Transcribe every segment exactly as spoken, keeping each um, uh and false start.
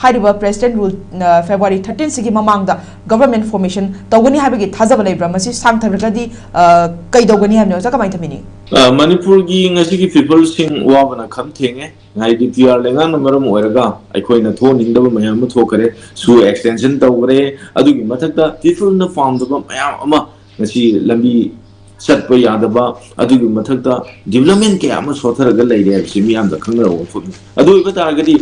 ꯍꯥꯏꯔꯤꯕ president rule February ꯊꯥꯔꯇꯤꯟꯁꯤꯒꯤ ꯃꯃꯥꯡꯗ government formation ꯇꯧꯒꯅꯤ ꯍꯥꯏꯕꯒꯤ ꯊꯥꯖꯕ ꯂꯩꯕ꯭ꯔꯥ? ꯃꯁꯤ ꯁꯥꯡꯊꯔꯒꯗꯤ ꯑ, ꯀꯩꯗꯧꯒꯅꯤ ꯍꯥꯏꯕꯅꯣ? ꯑꯣꯖꯥ, ꯀꯃꯥꯏꯅ ꯊꯝꯕꯤꯅꯤ? ꯑ, ꯃꯅꯤꯄꯨꯔꯒꯤ ꯉꯁꯤꯒꯤ ꯄꯤꯄꯜꯁꯤꯡ ꯋꯥꯕꯅ ꯈꯝ ꯊꯦꯡꯉꯦ꯫ ꯍꯥꯏꯗꯤ ꯄꯤ ꯑꯥꯔ ꯂꯩꯉꯥꯛꯅ ꯃꯔꯝ ꯑꯣꯏꯔꯒ ꯑꯩꯈꯣꯏꯅ ꯊꯣꯛꯍꯟꯅꯤꯡꯗꯕ ꯃꯌꯥꯝ ꯑꯃ ꯊꯣꯛꯈ꯭ꯔꯦ, ꯁꯨ ꯑꯦꯛꯁꯇꯦꯟꯁꯟ ꯇꯧꯈ꯭ꯔꯦ, ꯑꯗꯨꯒꯤ ꯃꯊꯛꯇ ꯄꯤꯄꯜꯅ ꯄꯥꯝꯗꯕ ꯃꯌꯥꯝ ꯑꯃ ꯉꯁꯤ ꯂꯝꯕꯤ ꯆꯠꯄ ꯌꯥꯗꯕ, ꯑꯗꯨꯒꯤ ꯃꯊꯛꯇ ꯗꯤꯕꯂꯞꯃꯦꯟ ꯀꯌꯥ ꯑꯃ ꯁꯣꯊꯔꯒ ꯂꯩꯔꯦ ꯍꯥꯏꯕꯁꯤ ꯃꯤꯌꯥꯝꯗ ꯈꯪꯅꯔꯕ ꯋꯥꯐꯝꯅꯤ꯫ ꯑꯗꯨ ꯑꯣꯏꯕ ꯇꯥꯔꯒꯗꯤ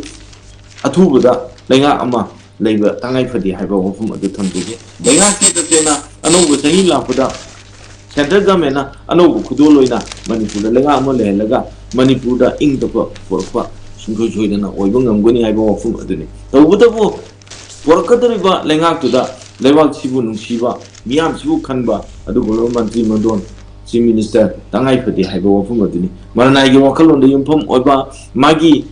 ꯑꯊꯨꯕꯗ ꯂꯩꯉꯥꯛ ꯑꯃ ꯂꯩꯕ ꯇꯉꯥꯏ ꯐꯗꯦ ꯍꯥꯏꯕ ꯋꯥꯐꯝ ꯑꯗꯨ ꯊꯝꯖꯒꯦ꯫ ꯂꯩꯉꯥꯛꯀꯤ ꯇꯁꯦꯡꯅ ꯑꯅꯧꯕ ꯆꯍꯤ ꯂꯥꯛꯄꯗ ꯁꯦꯟꯇ꯭ꯔꯦꯜ ꯒꯃꯦꯟꯅ ꯑꯅꯧꯕ ꯈꯨꯗꯣꯜ ꯑꯣꯏꯅ ꯃꯅꯤꯄꯨꯔꯗ ꯂꯩꯉꯥꯛ ꯑꯃ ꯂꯩꯍꯜꯂꯒ ꯃꯅꯤꯄꯨꯔꯗ ꯏꯪ ꯇꯞꯄ ꯄꯨꯔꯛꯄ ꯁꯨꯡꯁꯣꯏ ꯁꯣꯏꯗꯅ ꯑꯣꯏꯕ ꯉꯝꯒꯅꯤ ꯍꯥꯏꯕ ꯋꯥꯐꯝ ꯑꯗꯨꯅꯤ꯫ ꯇꯧꯕꯇꯕꯨ ꯄꯨꯔꯛꯀꯗꯧꯔꯤꯕ ꯂꯩꯉꯥꯛꯇꯨꯗ ꯂꯩꯕꯥꯛꯁꯤꯕꯨ ꯅꯨꯡꯁꯤꯕ, ꯃꯤꯌꯥꯝꯁꯤꯕꯨ ꯈꯟꯕ ꯑꯗꯨꯒꯨꯝꯂꯕ ꯃꯟꯇ꯭ꯔꯤ ꯃꯟꯗꯣꯟ, ꯆꯤꯐ ꯃꯤꯅꯤꯁꯇꯔ ꯇꯉꯥꯏ ꯐꯗꯦ ꯍꯥꯏꯕ ꯋꯥꯐꯝ ꯑꯗꯨꯅꯤ꯫ ꯃꯔꯅꯥꯏꯒꯤ ꯋꯥꯈꯜꯂꯣꯟꯗ ꯌꯨꯝꯐꯝ ꯑꯣꯏꯕ, ꯃꯥꯒꯤ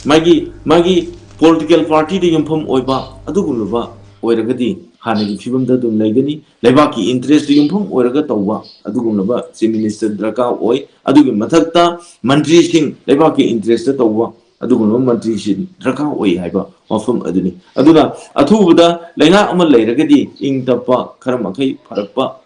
ꯃꯥꯒꯤ ꯃꯥꯒꯤ ꯄꯣꯂꯤꯇꯤꯀꯦꯜ ꯄꯥꯔꯇꯤꯗ ꯌꯨꯝꯐꯝ ꯑꯣꯏꯕ ꯑꯗꯨꯒꯨꯝꯂꯕ ꯑꯣꯏꯔꯒꯗꯤ ꯍꯥꯟꯅꯒꯤ ꯐꯤꯕꯝꯗ ꯑꯗꯨꯝ ꯂꯩꯒꯅꯤ꯫ ꯂꯩꯕꯥꯛꯀꯤ ꯏꯟꯇꯔꯦꯁꯇ ꯌꯨꯝꯐꯝ ꯑꯣꯏꯔꯒ ꯇꯧꯕ ꯑꯗꯨꯒꯨꯝꯂꯕ ꯆꯤꯐ ꯃꯤꯅꯤꯁꯇꯔ ꯗꯔꯀꯥꯔ ꯑꯣꯏ꯫ ꯑꯗꯨꯒꯤ ꯃꯊꯛꯇ ꯃꯟꯇ꯭ꯔꯤꯁꯤꯡ ꯂꯩꯕꯥꯛꯀꯤ ꯏꯟꯇꯔꯦꯁꯇ ꯇꯧꯕ ꯑꯗꯨꯒꯨꯝꯂꯕ ꯃꯟꯇ꯭ꯔꯤꯁꯤꯡ ꯗꯔꯀꯥꯔ ꯑꯣꯏ ꯍꯥꯏꯕ ꯋꯥꯐꯝ ꯑꯗꯨꯅꯤ꯫ ꯑꯗꯨꯅ ꯑꯊꯨꯕꯗ ꯂꯩꯉꯥꯛ ꯑꯃ ꯂꯩꯔꯒꯗꯤ ꯏꯪ ꯇꯞꯄ, ꯈꯔ ꯃꯈꯩ ꯐꯔꯛꯄ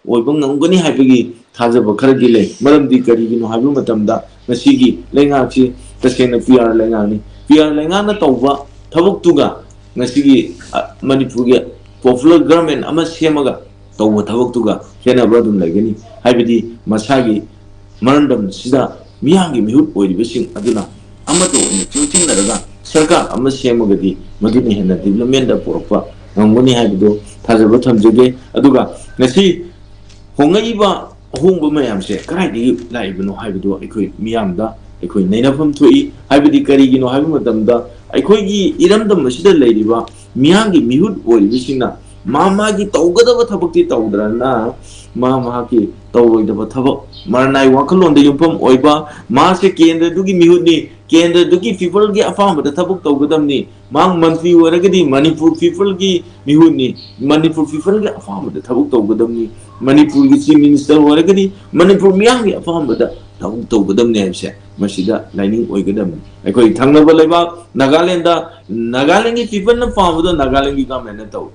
ꯑꯣꯏꯕ ꯉꯝꯒꯅꯤ ꯍꯥꯏꯕꯒꯤ ꯊꯥꯖꯕ ꯈꯔꯗꯤ ꯂꯩ꯫ ꯃꯔꯝꯗꯤ ꯀꯔꯤꯒꯤꯅꯣ ꯍꯥꯏꯕ ꯃꯇꯝꯗ ꯉꯁꯤꯒꯤ ꯂꯩꯉꯥꯛꯁꯤ ꯇꯁꯦꯡꯅ ꯄꯤ ꯑꯥꯔ ꯂꯩꯉꯥꯛꯅꯤ꯫ ꯄꯤ ꯑꯥꯔ ꯂꯩꯉꯥꯛꯅ ꯇꯧꯕ ꯊꯕꯛꯇꯨꯒ ꯉꯁꯤꯒꯤ, ꯑ, ꯃꯅꯤꯄꯨꯔꯒꯤ ꯄꯣꯄꯨꯂꯔ ꯒꯔꯃꯦꯟ ꯑꯃ ꯁꯦꯝꯃꯒ ꯇꯧꯕ ꯊꯕꯛꯇꯨꯒ ꯈꯦꯠꯅꯕ ꯑꯗꯨꯝ ꯂꯩꯒꯅꯤ꯫ ꯍꯥꯏꯕꯗꯤ ꯃꯁꯥꯒꯤ ꯃꯔꯝꯗꯝꯁꯤꯗ ꯃꯤꯌꯥꯝꯒꯤ ꯃꯤꯍꯨꯠ ꯑꯣꯏꯔꯤꯕꯁꯤꯡ ꯑꯗꯨꯅ ꯑꯃꯠꯇ ꯑꯣꯏꯅ ꯆꯨꯡꯁꯤꯟꯅꯔꯒ ꯁꯔꯀꯥꯔ ꯑꯃ ꯁꯦꯝꯃꯒꯗꯤ ꯃꯗꯨꯅ ꯍꯦꯟꯅ ꯗꯤꯕꯂꯞꯃꯦꯟꯗ ꯄꯨꯔꯛꯄ ꯉꯝꯒꯅꯤ ꯍꯥꯏꯕꯗꯨ ꯊꯥꯖꯕ ꯊꯝꯖꯒꯦ꯫ ꯑꯗꯨꯒ ꯉꯁꯤ ꯍꯣꯡꯂꯛꯏꯕ ꯑꯍꯣꯡꯕ ꯃꯌꯥꯝꯁꯦ ꯀꯗꯥꯏꯗꯒꯤ ꯂꯥꯛꯏꯕꯅꯣ ꯍꯥꯏꯕꯗꯨ ꯑꯩꯈꯣꯏ ꯃꯤꯌꯥꯝꯗ ꯑꯩꯈꯣꯏ ꯅꯩꯅꯐꯝ ꯊꯣꯛꯏ꯫ ꯍꯥꯏꯕꯗꯤ ꯀꯔꯤꯒꯤꯅꯣ ꯍꯥꯏꯕ ꯃꯇꯝꯗ ꯑꯩꯈꯣꯏꯒꯤ ꯏꯔꯝꯗꯝ ꯑꯁꯤꯗ ꯂꯩꯔꯤꯕ ꯃꯤꯌꯥꯝꯒꯤ ꯃꯤꯍꯨꯠ ꯑꯣꯏꯔꯤꯕꯁꯤꯡꯅ ꯃꯥ ꯃꯥꯒꯤ ꯇꯧꯒꯗꯕ ꯊꯕꯛꯇꯤ ꯇꯧꯗ꯭ꯔꯅ ꯃꯥ ꯃꯍꯥꯛꯀꯤ ꯇꯧꯔꯣꯏꯗꯕ ꯊꯕꯛ, ꯃꯔꯅꯥꯏ ꯋꯥꯈꯜꯂꯣꯟꯗ ꯌꯨꯝꯐꯝ ꯑꯣꯏꯕ, ꯃꯥꯁꯦ ꯀꯦꯟꯗ꯭ꯔꯗꯨꯒꯤ ꯃꯤꯍꯨꯠꯅꯤ, ꯀꯦꯟꯗ꯭ꯔꯗꯨꯒꯤ ꯄꯤꯄꯜꯒꯤ ꯑꯄꯥꯝꯕꯗ ꯊꯕꯛ ꯇꯧꯒꯗꯕꯅꯤ, ꯃꯍꯥꯛ ꯃꯟꯇ꯭ꯔꯤ ꯑꯣꯏꯔꯒꯗꯤ ꯃꯅꯤꯄꯨꯔ ꯄꯤꯄꯜꯒꯤ ꯃꯤꯍꯨꯠꯅꯤ, ꯃꯅꯤꯄꯨꯔ ꯄꯤꯄꯜꯒꯤ ꯑꯄꯥꯝꯕꯗ ꯊꯕꯛ ꯇꯧꯒꯗꯕꯅꯤ, ꯃꯅꯤꯄꯨꯔꯒꯤ ꯆꯤꯐ ꯃꯤꯅꯤꯁꯇꯔ ꯑꯣꯏꯔꯒꯗꯤ ꯃꯅꯤꯄꯨꯔ ꯃꯤꯌꯥꯝꯒꯤ ꯑꯄꯥꯝꯕꯗ ꯊꯕꯛ ꯇꯧꯒꯗꯕꯅꯤ ꯍꯥꯏꯕꯁꯦ ꯃꯁꯤꯗ ꯂꯥꯏꯅꯤꯡ ꯑꯣꯏꯒꯗꯕꯅꯤ꯫ ꯑꯩꯈꯣꯏ ꯊꯪꯅꯕ ꯂꯩꯕꯥꯛ ꯅꯥꯒꯥꯂꯦꯟꯗ ꯅꯥꯒꯥꯂꯦꯟꯒꯤ ꯄꯤꯄꯜꯅ ꯄꯥꯝꯕꯗꯣ ꯅꯥꯒꯥꯂꯦꯟꯒꯤ ꯒꯃꯦꯟꯅ ꯇꯧꯏ꯫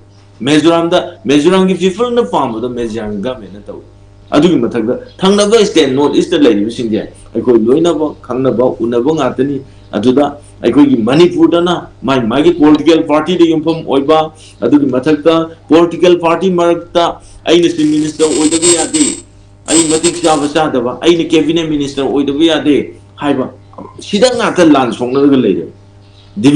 ꯃꯤꯖꯣꯔꯥꯝꯗ ꯃꯤꯖꯣꯔꯥꯝꯒꯤ ꯄꯤꯄꯜꯅ ꯄꯥꯝꯕꯗꯣ ꯃꯤꯖꯣꯔꯥꯝꯒꯤ ꯒꯃꯦꯟꯅ ꯇꯧꯏ꯫ ꯑꯗꯨꯒꯤ ꯃꯊꯛꯇ ꯊꯪꯅꯕ ꯁ꯭ꯇꯦꯠ ꯅꯣꯔꯠ ꯏꯁꯇ ꯂꯩꯔꯤꯕꯁꯤꯡꯁꯦ ꯑꯩꯈꯣꯏ ꯂꯣꯏꯅꯃꯛ ꯈꯪꯅꯕ ꯎꯅꯕ ꯉꯥꯛꯇꯅꯤ꯫ ꯑꯗꯨꯗ ꯑꯩꯈꯣꯏꯒꯤ ꯃꯅꯤꯄꯨꯔꯗꯅ ꯃꯥꯏ ꯃꯥꯒꯤ ꯄꯣꯂꯤꯇꯤꯀꯦꯜ ꯄꯥꯔꯇꯤꯗ ꯌꯨꯝꯐꯝ ꯑꯣꯏꯕ, ꯑꯗꯨꯒꯤ ꯃꯊꯛꯇ ꯄꯣꯂꯤꯇꯤꯀꯦꯜ ꯄꯥꯔꯇꯤ ꯃꯔꯛꯇ ꯑꯩꯅ ꯆꯤꯐ ꯃꯤꯅꯤꯁꯇꯔ ꯑꯣꯏꯗꯕ ꯌꯥꯗꯦ, ꯑꯩ ꯃꯇꯤꯛ ꯆꯥꯕ ꯆꯥꯗꯕ, ꯑꯩꯅ ꯀꯦꯕꯤꯅꯦꯠ ꯃꯤꯅꯤꯁꯇꯔ ꯑꯣꯏꯗꯕ ꯌꯥꯗꯦ ꯍꯥꯏꯕ, ꯁꯤꯗ ꯉꯥꯛꯇ ꯂꯥꯟ ꯁꯣꯛꯅꯔꯒ ꯂꯩꯔꯦ꯫